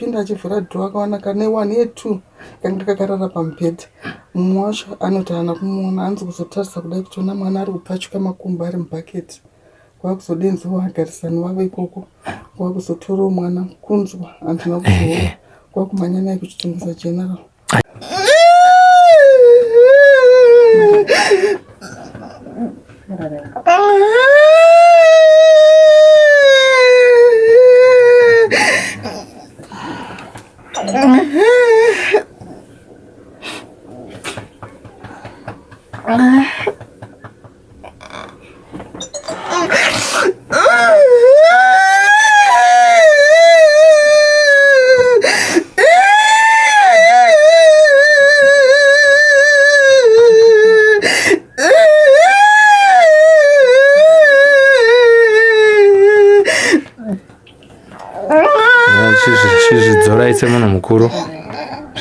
Achipinda achivhura dhoo akawana kane one yetwo kanga kakarara pamubhedha. Mumwe wacho anoti haana kumuona hanzi kuzotarisa kudai kutoona mwana ari kupfachuka makumbo ari mubhaketi. Kwakuzodenzewo vagarisani vavo ikoko kwakuzotorawo mwana kunzwa handina kuzoona kwakumhanya naye kuchitungwiza general. Chizvidzorai semunhu mukuru,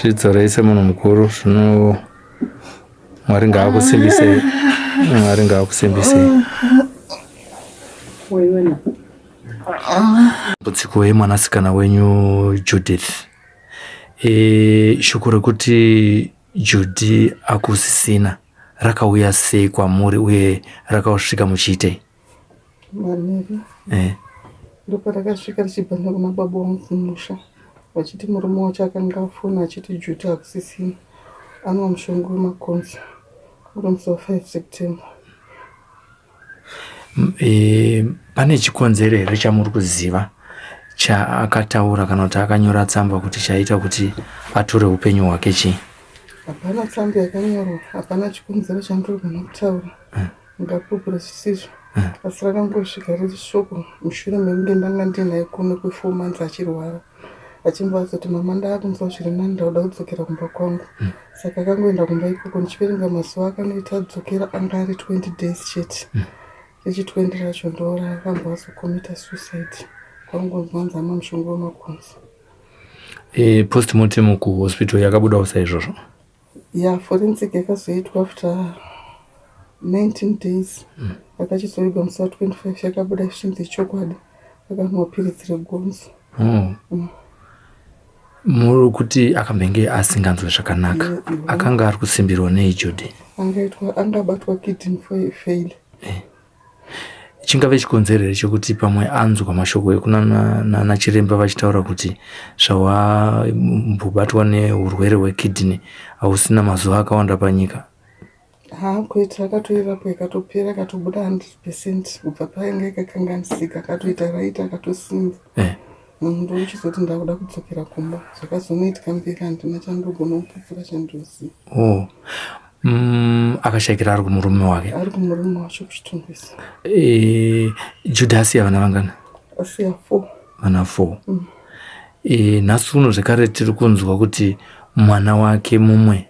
zvidzorai semunhu mukuru zvino Mwari ngaakusimbisei. Mwari ngaakusimbisei. Dambudziko yemwanasikana wenyu Judith. E, shoko rekuti Judy akusisina rakauya sei kwamuri uye rakausvika muchiitei? Manheru Eh. ndoparakasvika richibva nekuna baba vangu kumusha vachiti murume wacho akanga afona achiti Judy hakusisina anwa mushonga wemakonzo uri musi wa 5 September. E, pane chikonzero here chamuri kuziva chaakataura kana kuti akanyora tsamba kuti chaita kuti atore upenyu hwake chii? Hapana tsamba yakanyorwa, hapana chikonzero chandiri kugona kutaura. Ndapupura zvisizvo asi rakangosvika riri shoko mushure mekunge ndanga ndinaye kuno kwefour months achirwara achimbo azoti mama ndaakunzwa zviri nani ndakuda kudzokera kumba kwangu saka akangoenda kumba ikoko ndichiverenga mazuva akanoita adzokera anga ari 20 days chete rechi 20 racho ndoraakamba azokomita suicide kwangonzwa hanzi ama mushonga wemakonzo E, postmortem kuhospital yakabudawo saizvozvo. Ya forensic yakazoitwa after 19 days mm. Akachizovigwa musi wa 25 yakabuda zvichinzi chokwadi akanwa piritsi regonzo mm. Mm. Muri kuti akambenge asinganzwe zvakanaka yeah, yeah. Akanga ari kusimbirwa nei Judy? Angaitwa angabatwa kidney fail eh. Chingave chikonzero here chekuti pamwe anzwa mashoko ekunana chiremba vachitaura kuti zvawambobatwa neurwere hwekidney hausina mazuva akawanda panyika? Haa kwete, akatoirapwa ikatopera ikatobuda 100 percent kubva painge ikakanganisika akatoita raita akatosimba eh. Munhu ndochizoti ndakuda kudzokera kumba zvakazonoitika mberi handina chandogona kupupura chandoziva. Oh. Akashaikira ari kumurume wake ari kumurume wacho kuchitungwiza e, Juda asiya vana vangana? Asiya four. Vana four. E, nhasi uno zvekare tiri kunzwa kuti mwana wake mumwe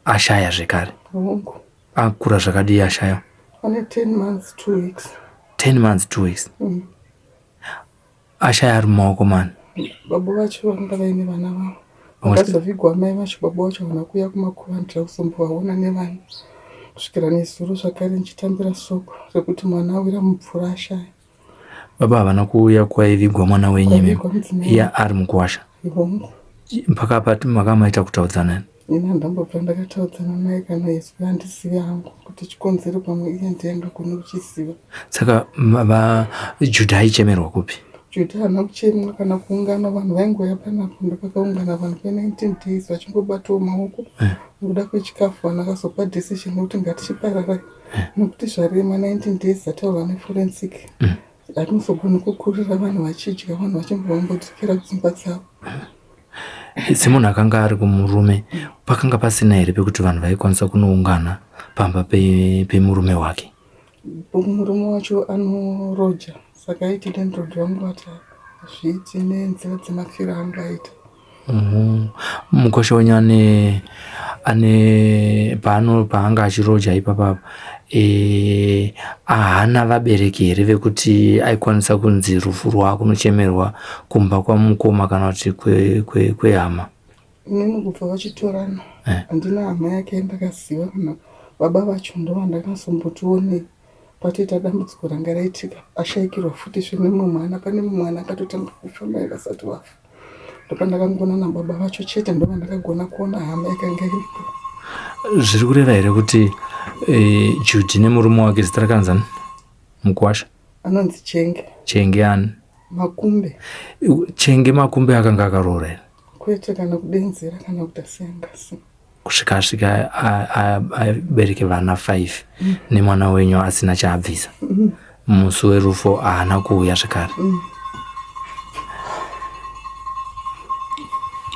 ashaya zvekare. Hongu. Akura zvakadii ashaya? Ane 10 months 2 weeks. 10 months 2 weeks. Ashaya ari mumaoko mani? Baba vacho vanga vaine vana vavo. Vakazovigwa amai vacho baba vacho havana kuuya kumakuva handira kuzombovaona nevana kusvikira nezuro zvakare ndichitambira soko rekuti mwana awira mumvura ashaya. Baba havana kuuya kwaivigwa mwana wenyu imi Kwaivigwa mudzimai. iye ari mukuwasha? Hongu. Mpaka apa makamaita kutaudzana Ini handambobva ndakataudzana naye kana izwi handizivi hangu kuti chikonzero pamwe iye ndiye angagone kuchiziva. Saka Judha aichemerwa kupi? Judha haana kuchemwa kana kuungana vanhu vaingouya panapo ndopakaungana vanhu kwe19 days vachingobatawo maoko nekuda kwechikafu vanhu vakazopa decision yekuti ngatichipararai nekuti zvarema 19 days dzataurwa neforensic hatinozogoni kukurira vanhu vachidya vanhu vachimbova vambodzokera kudzimba dzavo. Semunhu akanga ari kumurume pakanga pasina here pekuti vanhu vaikwanisa kunoungana pamba pemurume wake? Murume wacho anoroja saka aiti landlord vangu vati hazviiti nenzira dzemafiro anga aita. Mukosha wenyu ane ane paano paanga achiroja ipapa e, ahana vabereki here vekuti aikwanisa kunzi rufu rwakunochemerwa kumba kwamukoma kana kuti kwehama? Inini kubva vachitorana handina hama yake yandakaziva kana baba vacho ndovandakazombotionei patoita dambudziko ranga raitika ashaikirwa futi zve nemumwe mwana pane mumwe mwana akatotanga kufa mai vasati vafa. Ndopandakangoona nababa vacho chete ndopandakagona kuona hama yakanga iripo. Zviri kureva here kuti eh, Judy nemurume wake zita rakanzani? Mukwasha? Anonzi Chenge. Chenge ani? Makumbe. Chenge Makumbe akanga akaroora here? Kwete kana kudenzera kana kuti asiyangasi. Kusvika asvika abereke vana 5 mm. nemwana wenyu asina chaabvisa. Mm. Musi werufo haana kuuya zvekare. Mm.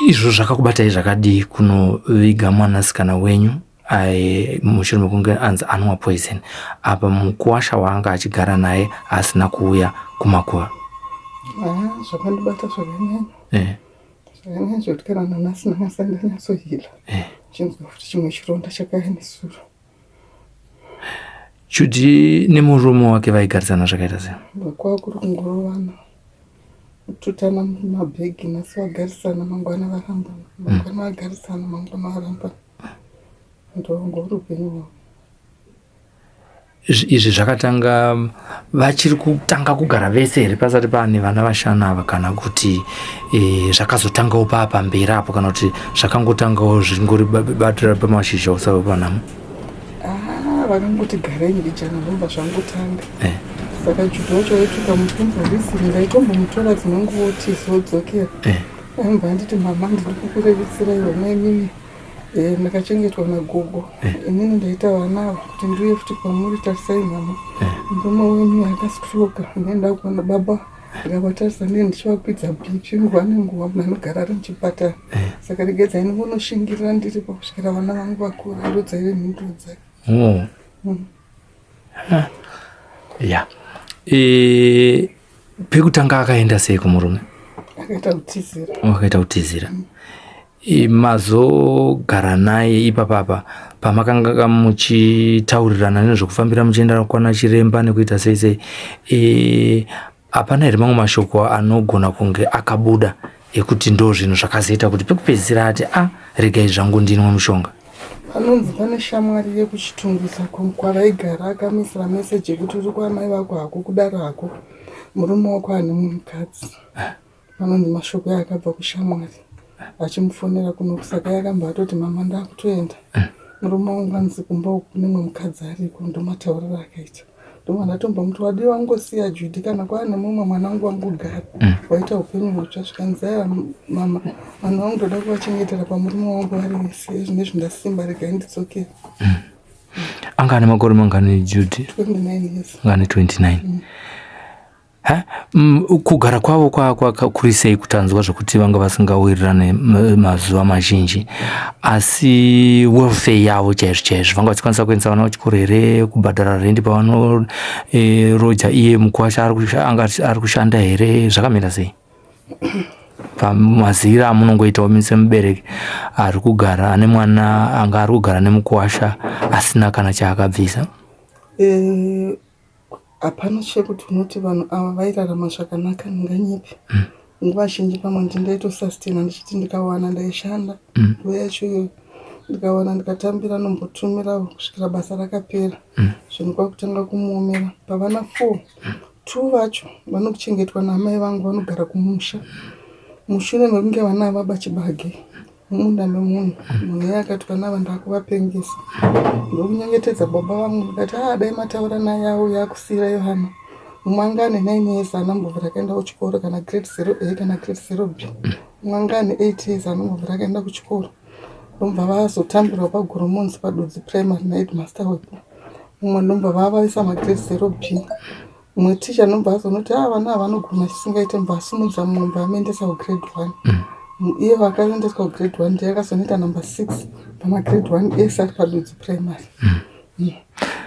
Izvo zvakakubatai zvakadii kunoviga mwanasikana wenyu mushure mekunge anzi anwa poison apa mukuwasha waanga achigara naye asina kuuya kumakuva? Ah, zvakandibata zvakanyanya eh. Zvakanyanya zvekuti kana nanhasi ndanga ndanyatsohila eh. chinzwa futi chimwe chironda chakaya nesuro. Judy nemurume wake vaigarisana zvakaita sei? Kwava kuri kungorovana kututana mabhegi nhasi vagarisana mangwana varambana mangwana vagarisana mangwana varambana ndongori upenyu hwavo. Izvi zvakatanga vachiri kutanga kugara vese here pasati paane vana vashanu ava kana kuti e, zvakazotangawo paa pamberi apo kana kuti zvakangotangawo zvingori batira pamashizha usava panhamo? Ah, vakangoti garei mbijana ndobva zvangotanga eh. Saka Judy wacho waituka mubvunza risi ndaitombomutora dzimwe nguva otizodzokera eh. Aibva anditi mama ndiri kukurerutsirai vana imimi Eh, ndakachengetwa nagogo eh. Inini ndaita vana ava kuti ndiuye futi kwamuri tarisai mama eh. Murume wenyu akastroka ndaenda kuona baba ndikavatarisa ndee ndichivakwidza bp nguva nenguva munhu anogara ari muchipatara. Saka regedzai ndingonoshingirira ndiripo kusvikira vana vangu vakura ndodzaive mhinduro dzake. Oh. Ya e, pekutanga akaenda sei kumurume? Akaita kutizira. Akaita kutizira. E, mazogara naye ipapapa pamakanga muchitaurirana nezvekufambira muchienda kwana chiremba nekuita sei sei e, hapana here mamwe mashoko anogona kunge akabuda ekuti ndo zvinhu zvakazoita kuti pekupedzisira ati a ah, regai zvangu ndinwe mushonga? Panonzi pane shamwari yekuChitungwiza kwavaigara akamisira meseji yekuti uri kwaamai vako hako kudaro hako murume wako ane mumwe mukadzi. Panonzi mashoko akabva kushamwari achimufonera kuno saka yakamba atoti mama ndakutoenda murume wangu anzi kumba uku kune mumwe mukadzi ariko ndomatauriro akaita. Ndobva ndatombomuti wadii wangosiya Judy kana kwaane mumwe mwana wangu wangogara mm. waita upenyu hutsva zvikanzi aiwa mama vanhu vangu ndoda kuvachengetera pamurume wangu vari vese zvinezvi ndasimba regai ndidzokere. Mm. Anga ane makore mangani Judy? 29 years. Anga ane 29. Mm. Ha? Kugara kwavo kuri sei kutanzwa zvekuti vanga vasingawirirane mazuva mazhinji asi welfare yavo chaizvo chaizvo vanga vachikwanisa kuendesa vana kuchikoro here kubhadhara rendi pavanoroja e, iye mukwasha anga ari kushanda here zvakamira sei pamaziviro amunongoitawo semubereki ari kugara ane mwana anga ari kugara nemukwasha asina kana chaakabvisa? Eh, Hapana chekuti unoti vanhu ava vairarama zvakanaka ndinganyepe. Mm. Nguva zhinji pamwe ndindaitosustaina ndichiti ndikawana ndaishanda mm. nguva yacho iyoyo ndikawana ndikatambira nombotumirawo kusvikira basa rakapera mm. zvinhu kwakutanga kumuomera pavana four mm. two vacho vanochengetwa naamai vangu vanogara kumusha mushure mekunge vana vaba chibage mumunda memunhu munhu iye akati vana ava ndakuvapengesa ndokunyengetedza baba vangu ndikati aa ah, dai mataura naye auya akusiirai vana mumwe anga ane nine years anambobvira akaenda kuchikoro kana grade zero a kana grade zero b mumwe anga ane eight years anambobvira akaenda kuchikoro ndomubva vazotambirwa pagoromonzi padudzi primary naheadmaster wepo mumwe ndomubva vavaisa magrade zero b Mumwe ticha anobva azonoti ah vana ava vanogona chisingaite mubva asimudza mumwe mubva amuendesa kugrade one mm. Iye vakaendeswa kugrade one ndiye akazonoita number six pamagrade one ese ari padudzi primary mm. Mm.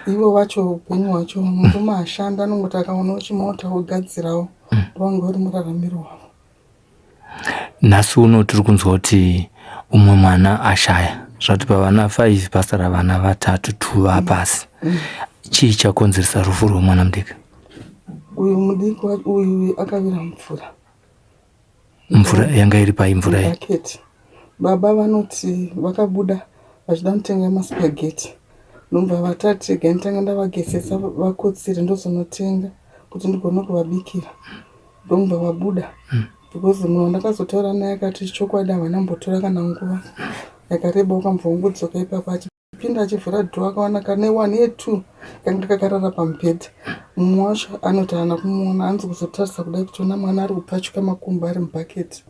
Ivo vacho upenyu hwacho murume ashanda anongoti akaonawo chimota wogadzirawo mm. ndovange uri muraramiro wavo. Nhasi uno tiri kunzwa kuti umwe mwana ashaya zvati pavana 5 pasara vana vatatu 2 vapasi. Chii chakonzeresa rufu rwemwana mudiki? Uyu mudiki uyu akawira mvura. Mvura yanga iri pai mvura iyi? Baba vanoti vakabuda vachida kutenga maspaghetti ndobva vatati regai nditanga ndavagezesa vakotsire ndozonotenga kuti ndigone kuvabikira. Ndobva vabuda mm. Because munhu wandakazotaura naye akati chokwadi havana kumbotora kana nguva yakareba wakambva wangodzoka ipapo achipinda achivhura door akawana kane one ye two kanga kakarara pamubhedha. Mumwe wacho anoti haana kumuona hanzi kuzotarisa kudai kutoona mwana ari kupfachuka makumbo ari mubhaketi.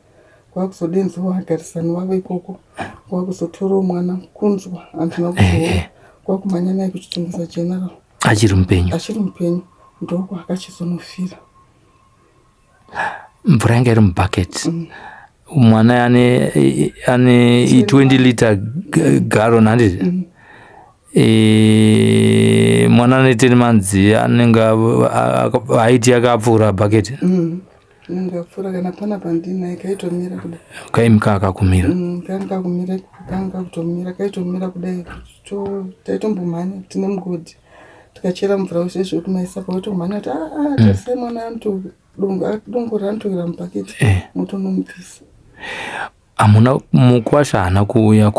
Kwakuzodenzewo vagarisani vavo ikoko kwakuzotorawo mwana kunzwa handina kuzoona kwakumhanya naye kuchitungwiza general. Achiri mupenyu? Achiri mupenyu ndokwakachizonofira. Mvura yanga iri mubucket. Mwana ane ane 20 liter gallon handiti? E, mwana ane 10 months anenge haiti yakapfuura bucket. Inenge yapfuura kana panapa ndinaye kaitomira kudai. Kaimika akakumira. Kanga kakumira kanga kakutomira kaitomira kudai taitombomhanya tine mugodhi tikachera mvura zvezvo kumaisa pautomhanya kuti aa tarisai mwana dongo ranotowira mubhaketi motonomubvisa. Hamuna mukwasha haana kuuya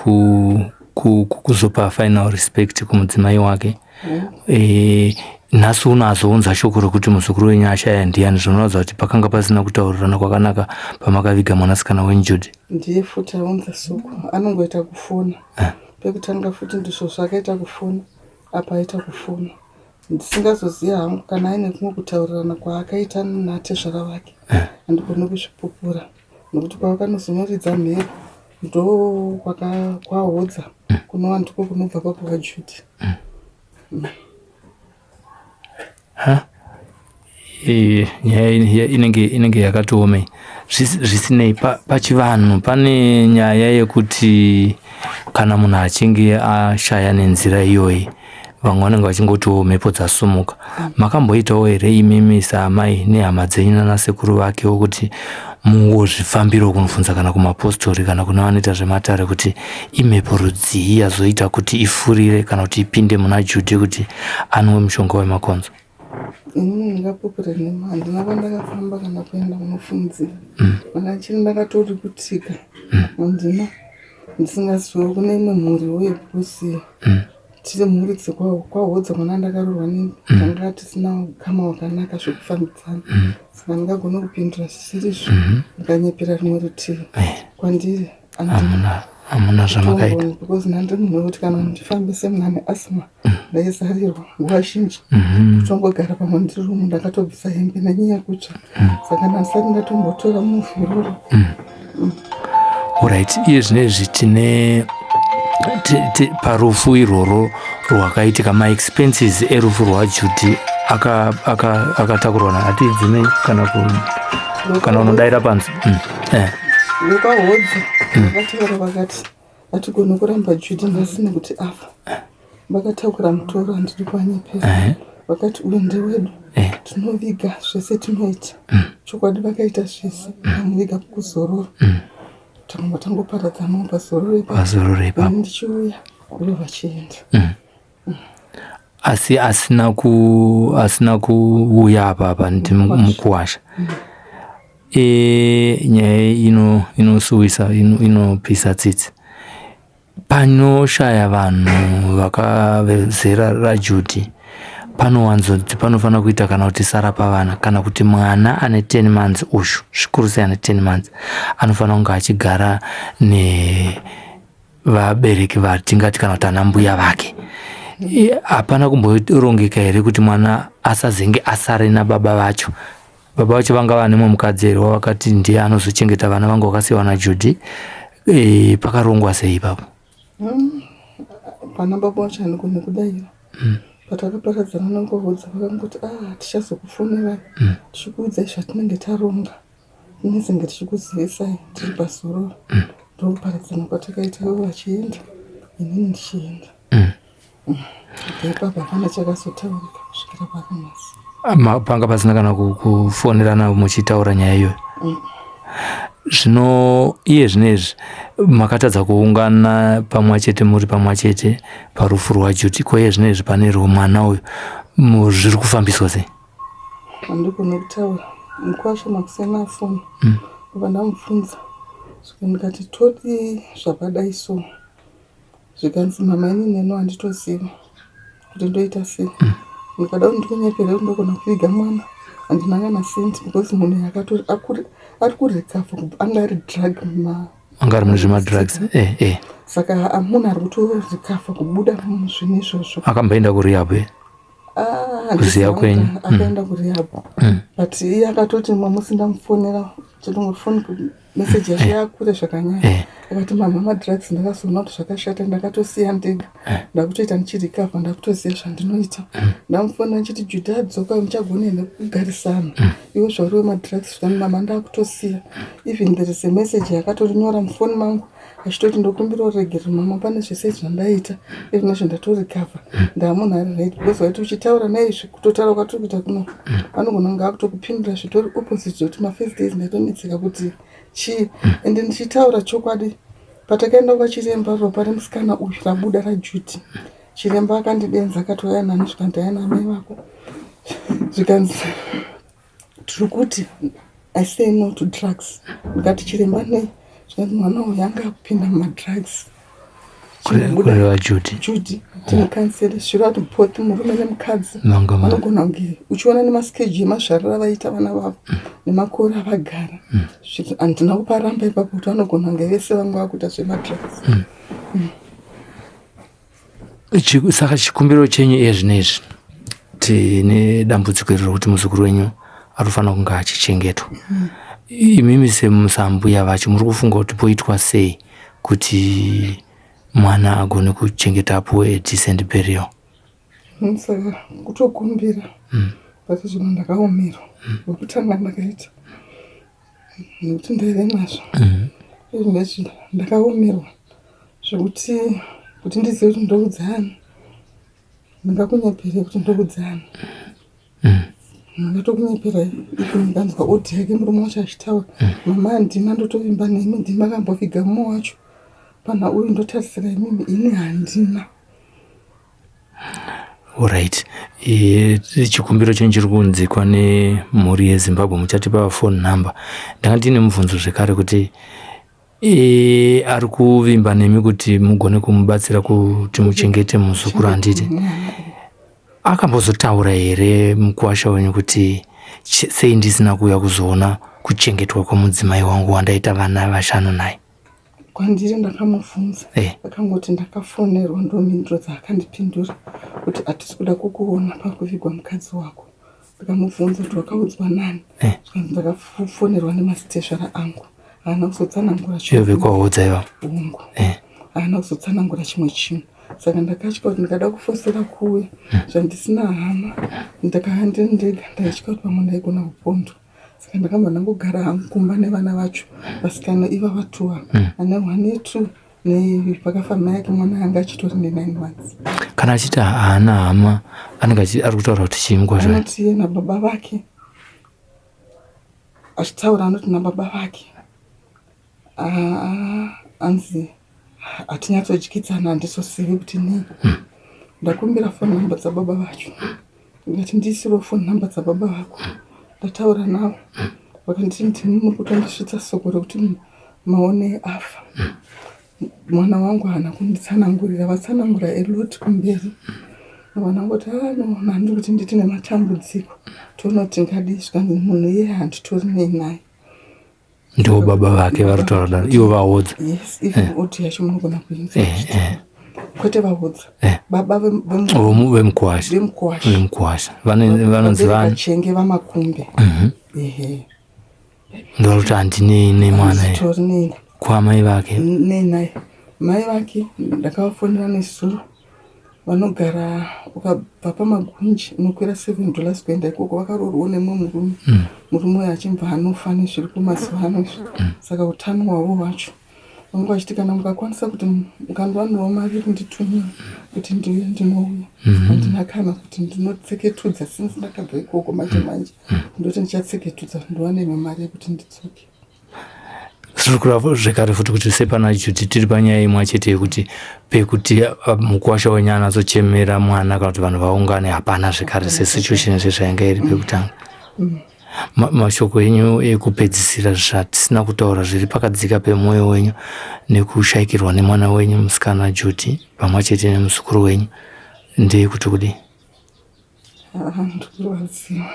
kuzopa final respect kumudzimai wake. E, nhasi uno azounza shoko rekuti muzukuru wenyu ashaya ndiani, zvinoratidza kuti pakanga pasina kutaurirana kwakanaka pamakaviga mwanasikana wenyu Judy. Ndiye futi aunza soko anongoita kufona pekutanga futi ndizvo zvakaita kufona apa aita kufona ndisingazoziva hangu kana aine kumwe kutaurirana kwaakaita natezvara vake handigoni kuzvipupura nokuti kwavakanozonoridza mhere ndo kwahodza kunova ndiko kunobva baba vaJudy. Ha, nyaya inenge yakatoomei. Zvisinei, pachivanhu pane nyaya yekuti kana munhu achinge ashaya nenzira iyoyi vamwe vanenge vachingotiwo mhepo dzasumuka. Makamboitawo here imimi saamai nehama dzenyu nanasekuru vakewo kuti mungozvifambirawo kunobvunza kana kumapostori kana kune vanoita zvematare kuti imhepo rudzii yazoita kuti ifurire kana kuti ipinde muna Judy kuti anwe mushonga wemakonzo? Inini ndingapupura nhema handina kwandakafamba kana kuenda kunofundzira. Ndanga ndakatori kutika handina ndisingaziviwo kune imwe mhuriwo yekusiya. Tiri mhuri dzekwahodza mwana ndakaroorwa tanga tisina ukama hwakanaka zvekufambidzana. Saka ndingagona kupindura zvisiri ndikanyepera rimwe rutivi kwandiri. Hamuna zvamakaita. Because ndandiri munhu wekuti kana ndifambe semunhu ane asthma ndaizarirwa nguva zhinji. Kutongogara pamwe ndiri umu ndakatobvisa hembe nenyaya yekutsva. Saka ndasati ndatombotora muvhu iroro. Alright, iye zvinezvi tine parufu irworwo rwakaitika maexpenses erufu rwaJudy akatakurwa na atidzimei kana kana unodaira panze. Vekwahodza vakataura vakati hatigoni kuramba Judy nhasi nekuti afa. Vakatakura mutoro handidi kuanyepera. Vakati uyu ndewedu tinoviga zvese tinoita. Chokwadi vakaita zvese vamuviga kuzororo. Takanga tangoparadzanawo pazororo ipapo. Pazororo ipapo. Ini ndichiuya ivo vachienda. Asi asina kuuya apa apa ndi mukuwasha. E, nyaya inosuwisa inopisa tsitsi. Panoshaya vanhu vakavezera raJudy panowanzonzi panofanira kuita kana kuti sara pavana kana kuti mwana ane 10 months uyu zvikuru sei ane 10 months anofanira kunge achigara nevabereki vatingati kana kuti ana mbuya vake. Hapana kumborongeka here kuti mwana asazenge asare nababa vacho? Baba vacho vanga vane mumwe mukadzi here wavakati ndiye anozochengeta vana vangu vakasiyiwa naJudy? E, pakarongwa sei ipapo? Pana baba vacho handigoni kudaira. Patakaparadzana nangohodza vakangoti tichazokufonerai tichikuudzai zvatinenge taronga tinezenge tichikuzivisai tiri pazororo. Ndokuparadzana kwatakaita ivo vachienda inini ndichienda. Ipapo hapana chakazotaurika kusvikira parinhasi. Panga pasina kana kufonerana muchitaura nyaya iyoyo. Zvino iye zvinezvi makatadza kuungana pamwe chete muri pamwe chete parufu rwaJudy, ko iye zvinezvi pane mwana uyu zviri kufambiswa sei? Handigoni kutaura. Mukwasha makuseni afona ndobva ndamubvunza svika ndikati todii zvakadai so zvikanzi mama inini neno handitoziva kuti ndoita sei. Ndikada kuti ndikunyepere kuti ndogona kuviga mwana. Handina kana cent because munhu akatori ari kurecover kubva anga ari drug ma anga ari mune zvemadrugs eh, eh. Saka munhu ari kutorecover kubuda muzvinhu izvozvo. Akamboenda kurehab eh? Ah, Kuziya kwenyu. Akaenda kurehab. But iye akatoti mamusi ndamufonera chitongofoni message yacho yakure zvakanyanya. Akati mama madrugs ndakazoona kuti zvakashata ndakatosiya ndega. Ndakutoita ndichirecover ndakutoziva zvandinoita. Ndamufonera ndichiti Judy adzoka muchagona here kugarisana. Iwe zvauri wemadrugs zvikani mama ndakutosiya. Even there is a message yakatorinyora mufoni mangu achitoti ndokumbira uregerero mama pane zvese zvandaita even izvo ndatorecover ndamunhu ari right because waiti uchitaura naizvi kutotaura kwatiri kuita kuno anogona kunge akutokupindura zvitori opposite zvekuti mafirst days ndaitonetseka kuti chii. Ende ndichitaura chokwadi patakaenda kwachiremba ropa remusikana uyu rabuda raJudy, chiremba akandidenza akati waya nani zvikanzi aya namai vako zvikanzi tiri kuti I say no to drugs. Ndikati chiremba nei? Zvikanzi mwana uyu anga akupinda mumadrugs. Kureva Judy. Judy timukansele zvireva kuti both murume nemukadzi Vanga vanogona kunge uchiona nemaskeji emazvariro avaita vana vavo nemakore avagara. Handina kuparamba ipapo kuti vanogona kunge vese vanga vakuita zvemadrugs. Saka chikumbiro chenyu iye zvinezvi tine dambudziko iri rokuti muzukuru wenyu anofanira kunge achichengetwa. Imimi semusambuya vacho muri kufunga kuti poitwa sei kuti mwana agone kuchengeta apuwe a decent burial? Saka kutokumbira but zvino ndakaomerwa wekutanga ndakaita nekuti ndaive nazvo. Izvezvi ndakaomerwa zvekuti kuti ndizive kuti ndoudza ani ndingakunyepere kuti ndoudza ani. Ndingatokunyepera if ndanzwa audio yake murume wacho achitaura mama handina ndotovimba nemi ndimi makamboviga mumwe wacho pana uyu ndotarisira imimi ini handina. Alright. Chikumbiro chenyu chiri kunzikwa nemhuri yeZimbabwe muchatipa phone number. Ndanga ndine mubvunzo zvekare kuti ari kuvimba nemi kuti mugone kumubatsira kuti muchengete muzukuru handiti? Akambozotaura here mukuwasha wenyu kuti sei ndisina kuuya kuzoona kuchengetwa kwemudzimai wangu wandaita vana vashanu naye? Kwandiri ndakamubvunza akangoti ndakafonerwa ndomhinduro dzaakandipindura kuti hatisi kuda kukuona pakuvigwa mukadzi wako. Ndikamubvunza kuti wakaudzwa nani? Zvikanzi ndakafonerwa nemasitezvara angu. Haana kuzotsanangura Ivo vekwahodza ivavo. Hongu. Haana kuzotsanangura chimwe chinhu. Saka ndakatya kuti ndikada kufosera kuuya zvandisina hama ndakanga ndiri ndega ndaitya kuti pamwe ndaigona kupondwa. Saka ndakabva ndangogara hangu kumba nevana vacho vasikana ivava two ava ane one netwo nepakafa mai ake mwana anga achitori ne9 months. Kana achiti haana hama anenge ari kutaura kuti chii mukwasha? Anoti iye nababa vake achitaura anoti nababa vake anzi hatinyatsodyidzana handizosivi kuti nei. Ndakumbira phone number dzababa vacho ndikati ndiisirewo phone number dzababa vako. Ndataura navo vakanditi ndimi muri kutondisvitsa soko rekuti maonei afa. Mwana wangu haana kunditsanangurira vatsanangura a lot kumberi. Vanangoti no handiri kuti nditi nematambudziko toona kuti tingadii zvikanzi munhu iyeye handitori nei naye. Ndivo baba vake vari kutaura kudaro ivo vahodza. Yes, even audio yacho munogona kuinzwa. Kwete vahodza. Baba Vemukuwasha. Vemukuwasha. Vemukuwasha. Vanonzi vani? Vachenge vaMakumbe. Ehe. Ndoroti handinei nemwana. Handitori nei. Kwamai vake. Nei naye. Mai vake ndakavafonera nezuro vanogara ukabva pamagunji unokwira $7 kuenda ikoko vakaroorwawo nemumwe murume. Murume uyu achibva anofa nezviri kumazuva ano izvi. Saka utano hwavo hwacho vanga vachiti kana mukakwanisa kuti mukandiwanirawo mari yekunditumira kuti ndiuye ndinouya. Handina kana kuti ndinotseketudza since ndakabva ikoko manje manje. Ndoti ndichatseketudza kuti ndiwane imwe mari yekuti ndidzoke. Zviri kureva zvekare futi kuti sepana Judy tiri panyaya imwe chete yekuti pekuti mukuwasha wenyu anatsochemera mwana kana kuti vanhu vaungane hapana zvekare sesituation sezvainga iri pekutanga. Mashoko enyu ekupedzisira zvatisina kutaura zviri pakadzika pemwoyo wenyu nekushaikirwa nemwana wenyu musikana Judy pamwe chete nemuzukuru wenyu ndeyekuti kudii? Ah, ndikurwadziwa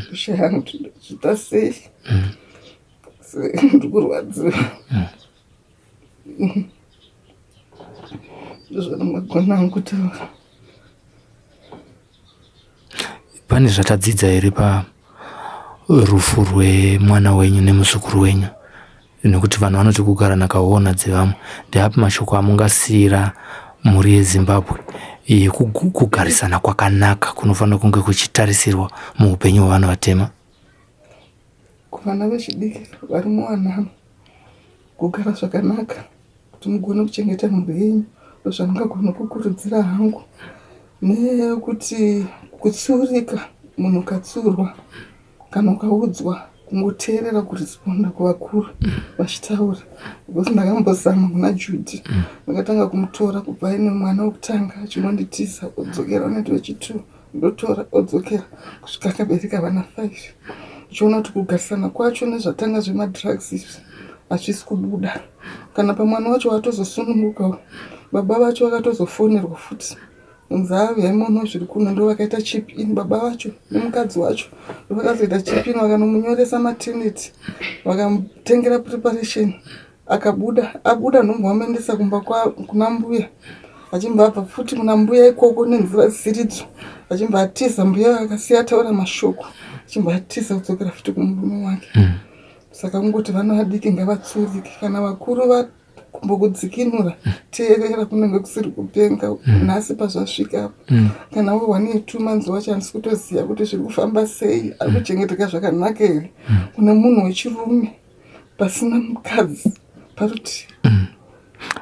kushaya kuti ndochiita sei. Ndikurwadziwa. Ndozvandingagona hangu kutaura. Pane zvatadzidza here parufu rwemwana wenyu nemuzukuru wenyu? Nekuti vanhu vanoti kugara nakaona dzevamwe. Ndeapi mashoko amungasiira mhuri yeZimbabwe yekugarisana kwakanaka kunofanira kunge kuchitarisirwa muupenyu hwevanhu vatema? Kuvana vechidiki vari muwanano, kugara zvakanaka kuti mugone kuchengeta mhuri yenyu ndozvandingagona kukurudzira hangu. Nekuti kutsiurika, munhu ukatsiurwa kana ukaudzwa kungoteerera kuresponda kuvakuru vachitaura. Because ndakambozama kuna Judy, ndakatanga kumutora kubva aine mwana wekutanga achingonditiza odzokera unoita wechitwo ndotora odzokera kusvika akabereka vana 5. Ndichiona kuti kugarisana kwacho nezvatanga zvemadrugs izvi hazvisi kubuda. Kana pamwana wacho watozosunungukawo, baba vacho vakatozofonerwa futi kunzi hauyai muone zviri kuno. Ndovakaita chip in baba vacho nemukadzi wacho, ndovakazoita chip in vakanomunyoresa maternity, vakamutengera preparation. Akabuda, abuda ndombo vamuendesa kumba kuna mbuya, achibva abva futi kuna mbuya ikoko nenzira dzisiridzo, achibva atiza. Mbuya akasiya ataura mashoko, achibva atiza kudzokera futi kumurume wake. Saka kungoti vana vadiki ngavatsurike, kana vakuru vakumbokudzikinura teerera, kunenge kusiri kupenga. Nhasi pazvasvika apa, kana uri 1 year 2 months wacho handisi kutoziva kuti zviri kufamba sei, ari kuchengeteka zvakanaka here kune munhu wechirume pasina mukadzi parutivi.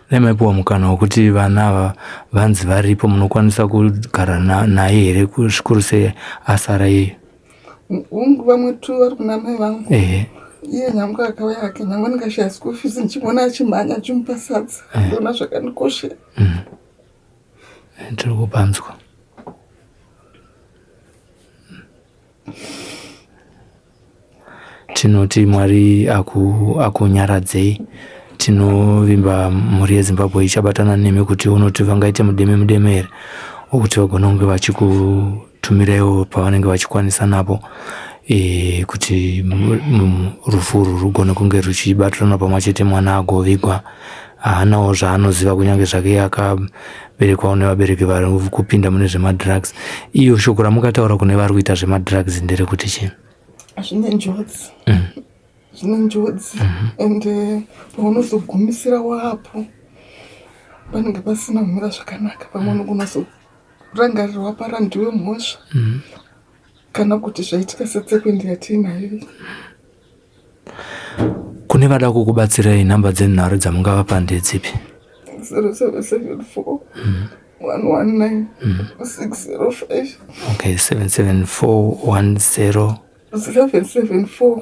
Dai maipiwa mukana wekuti vana ava vanzi varipo, munokwanisa kugara naye here, zvikuru sei asara iye? Hongu, vamwe tu vari kuna mai vangu. Iye nyange akauya hake, nyange ndingashaya school fees, ndichimuona achimhanya achimupa sadza, ndoona zvakandikoshera. Tiri kupanzwa. Tinoti Mwari akunyaradzei. Tinovimba mhuri yeZimbabwe ichabatana nemi kuti unoti vangaite mudeme mudeme here wokuti vagone kunge vachikutumiraiwo pavanenge vachikwanisa napo kuti rufu urwu rugone kunge ruchibatirana pamwe chete, mwana agovigwa. Haanawo zvaanoziva, kunyange zvake akaberekwawo nevabereki vari kupinda mune zvemadrugs. Iyo shoko ramukataura kune vari kuita zvemadrugs nderekuti chii? Zvine njodzi, zvine njodzi, ende paunozogumisira waapo panenge pasina kumira zvakanaka. Pamwe unogona kuzorangarirwa para ndiwe mhosva, kana kuti zvaitika setsekwende yatiinayo iyi. Kune vada kukubatsirai, nhamba dzenhare dzamungavapa ndedzipi? 0774 119 605. Okay, 77410 774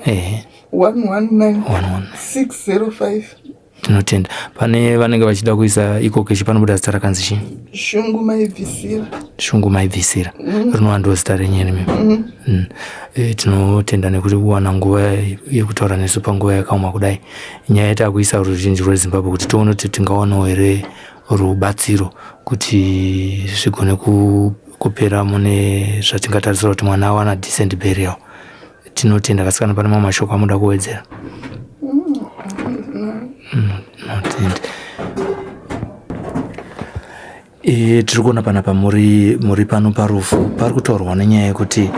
119 11 605. Tinotenda. Pane vanenge vachida kuisa ikokeshi, panobuda zita rakanzi chii? Shungu Maibvisira. Shungu Maibvisira, rinova ndo zita renyu imi. Tinotenda nekuti kuwana nguva yekutaura nesu panguva yakaoma kudai. Nyaya yatakuisa ruzhinji rweZimbabwe kuti tione kuti tingawanawo here rubatsiro kuti zvigone kupera mune zvatingatarisira kuti mwana awana decent burial. Tinotenda. Kasikana, pane mamwe mashoko amuda kuwedzera? Notenda. Tiri kuona panapa muri pano parufu, pari kutaurwa nenyaya yekuti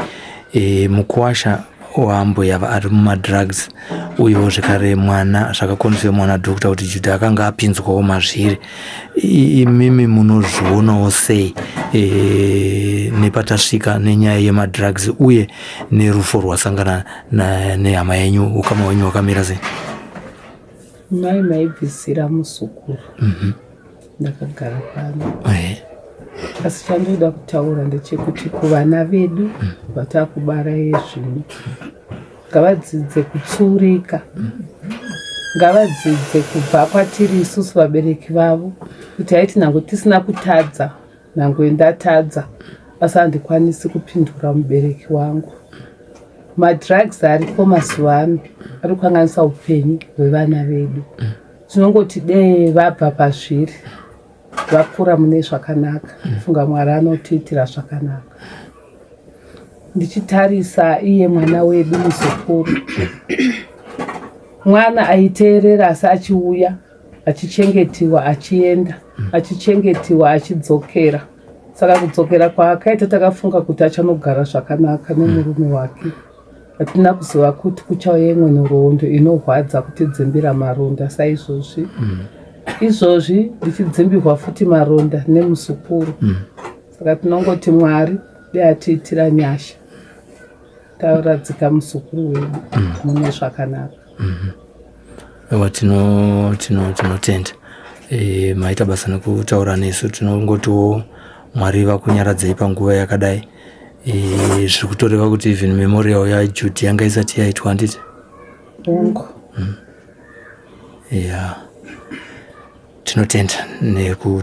mukuwasha waambuya ari mumadrugs, uyewo zvekare mwana zvakakonzerwa mwana doctor kuti Juda akanga apinzwawo mazviri. Imimi munozvionawo sei nepatasvika nenyaya yemadrugs uye nerufu rwasangana nehama yenyu? Ukama hwenyu hwakamira sei? Mai Maibvisira muzukuru. Ndakagara pano. Asi chandoda kutaura ndechekuti kuvana vedu vatakubara yezvino, ngavadzidze kutsurika, ngavadzidze kubva kwatiri isusu vabereki vavo, kuti haiti nhango tisina kutadza, nhango ndatadza asi handikwanisi kupindura mubereki wangu. Madrugs ariko mazuva ano ari kukanganisa upenyu hwevana vedu. Tinongoti dee vabva pazviri, vakura mune zvakanaka. Funga Mwari anotiitira zvakanaka. Ndichitarisa iye mwana wedu muzukuru, mwana aiteerera asi achiuya achichengetiwa achienda, achichengetiwa achidzokera. Saka kudzokera kwaakaita takafunga kuti achanogara zvakanaka nemurume wake. Hatina kuziva kuti kuchauya imwe nhoroondo inorwadza kutidzimbira maronda saizvozvi. Izvozvi ndichidzimbirwa futi maronda nemuzukuru. Saka tinongoti Mwari dai atiitira nyasha tauradzika muzukuru wedu mune zvakanaka. Ewa, tinotenda maita basa nekutaura nesu. Tinongotiwo Mwari vakunyaradzei panguva yakadai. Zviri kutoreva kuti even memorial yaJudy yanga isati yaitwa, handiti? Hongu. Ya, tinotenda neku